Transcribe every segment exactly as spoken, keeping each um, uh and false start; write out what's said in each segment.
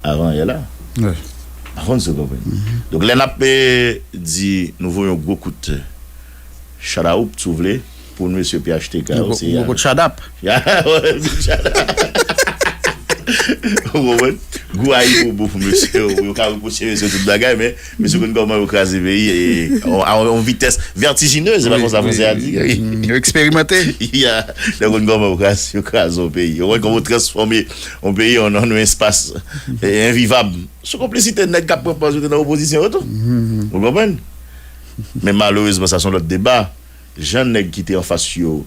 avan yè la. Wi. Pa konn si w konprann. Donk, lè n ap eh, di nou voye yon gwo kout chadawoup, si w vle, pou mesye P H T K yo, Gwo se gwo kout chadap. Ya, wè, kout chadawoup. Ou konprann? Gwo ayibobo pou mesye yo. Yo ka repwoche mesye tout bagay, men mesye konn kòman yo kraze peyi. E, on, on, on vitès vètijinez, se pa konsa franse a di. Mm, yo eksperimante. Ya, yo konn kòman yo kraze, yo kraze yon peyi. Yo konn kòman yo transfòme yon peyi an, an yon espas eh, envivab. Sou konplisite nèg k ap pran pòz yo te nan opozisyon yo tou. Ou konprann? Men malerezman, sa se yon lòt deba. Jan nèg ki te anfas yo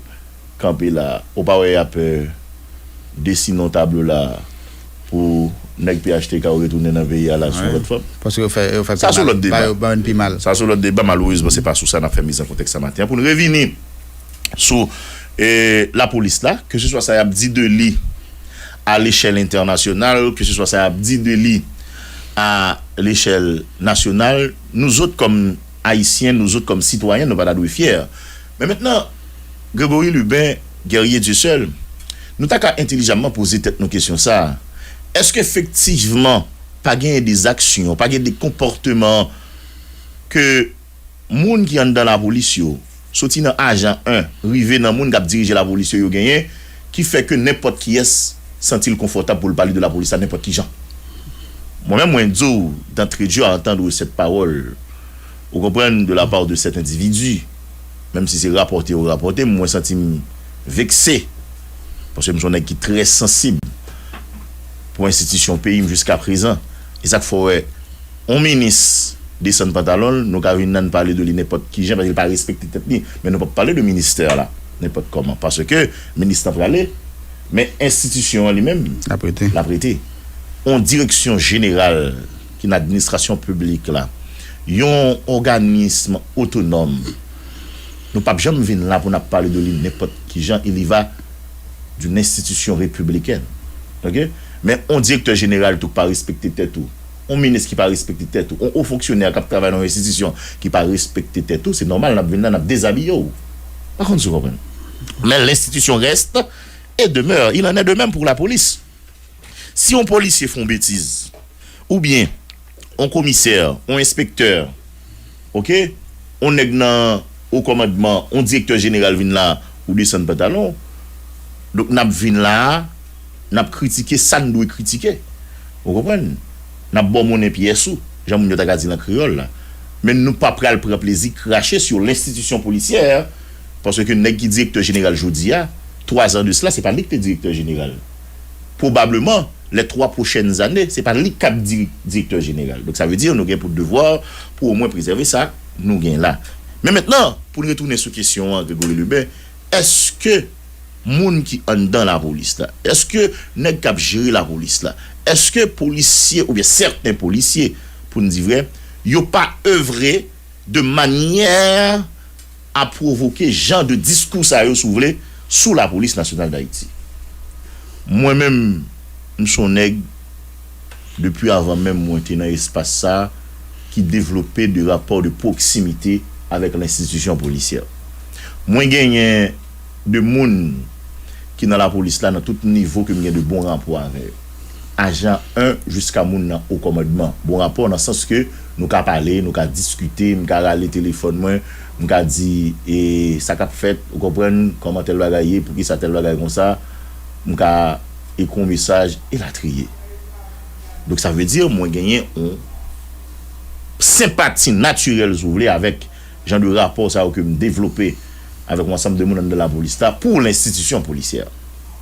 kanpe la, ou pa wè y ap eh, desine yon tablo la pou nèg P H T K yo retounen nan peyi a la sou yon lòt fòm. Paske yo fè yo fè Sa se yon lòt deba. Yo ban pi mal. Sa se yon lòt deba, malerezman, se pa sou sa n ap fè miz an kontèks sa maten an. Pou n revini sou eh, lapolis la, ke se swa sa y ap di de li a lechèl entènasyonal, ke se swa sa y ap di de li a lechèl nasyonal, nou zòt kòm Ayisyen, nou zòt kòm sitwayen, nou pa ta dwe fyè. Men mentnan, Gregory Lubin, Guerrier Dieuseul, nou ta ka entèlijamman poze tèt nou kesyon sa a. Èske efektivman pa gen de zaksyon, pa gen de konpòteman ke moun ki anndan lapolis yo, soti nan ajan en, rive nan moun k ap dirije lapolis yo, yo genyen, ki fè ke nenpòt kiyès santi l konfòtab pou l pale de lapolis la nenpòt ki jan. Mwen menm, mwen di w, d'entrée de jeu, à entendre cette parole, ou konprann, de la part de cet individu, menm si se rapòte yo rapòte m, mwen santi m vekse, paske m se yon nèg ki trè sansib pou enstitisyon peyi m jiska prezan. E sa k fè w wè, yon minis desann pantalon l, nou ka vin la n pale de li nenpòt ki jan, paske l pa respekte tèt li. Men nou p ap pale de ministè la nenpòt kòman. Paske minis lan prale, men enstitisyon an li menm, L ap rete. L ap rete. Yon direksyon jeneral ki nan administrasyon piblik la, yon òganis otonòm, nou p ap janm vin la pou n ap pale de li nenpòt ki jan, il y va d'une institution républicaine. Ok? Men yon direktè jeneral tou k pa respekte tèt ou, yon minis ki pa respekte tèt ou, yon wo fonksyonè k ap travay nan yon enstitisyon ki pa respekte tèt ou, se nòmal n ap vin la, n ap dezabiye w. Pa konn si w konprann. Men l'institution reste et demeure. Il en est de même pour la police. Si yon polisye fè yon betiz, oubyen yon komisè, yon enspektè, ok, yon nèg nan wo kòmandman, yon direktè jeneral vin la, ou desann pantalon, donk n ap vin la a, n ap kritike sa n dwe kritike. Ou konprann? N ap ba w monnen pyès ou, jan moun yo ta ka di nan kreyòl la. Men nou pa pral pran plezi krache sur l'institution policière, paske nèg ki direktè jeneral jodi a, twa zan de sela, se pa li ki te direktè jeneral. Pwobableman, les twa pwochèn zane, se pa li k ap diri- direktè jeneral. Donk, sa vle di, nou gen pou devwa pou omwen prezève sa nou gen la. Men mentnan, pou n retounen sou kesyon an, Gregory Lubin, èske moun ki anndan lapolis la, èske nèg k ap jere lapolis la, èske polisye oubyen sèten polisye, pou n di vrè, yo pa evre de manyè a pwovoke jan de diskou sa yo, si w vle, sou Lapolis Nasyonal Dayiti. Mwen menm, m se yon nèg, depi avan menm mwen te nan espas sa, ki devlope de rapò de pwoksimite avèk lenstitisyon polisyè. Mwen genyen de moun ki nan lapolis la, nan tout nivo, ke m gen de bon rapò avè yo. Ajan en jiska moun nan wo kòmandman. Bon rapò nan sans ke nou ka pale, nou ka diskite, m ka rale telefòn mwen, m ka di, e, sa k ap fèt, ou konprann, kòman tèl bagay ye, poukisa tèl bagay konsa, m ka ekri yon mesaj, elatriye. Donk, sa vle di, mwen genyen yon senpati natirèl, si w vle, avèk jan de rapò sa yo ke m devlope avèk yon ansanm de moun anndan lapolis la pou lenstitisyon polisyè.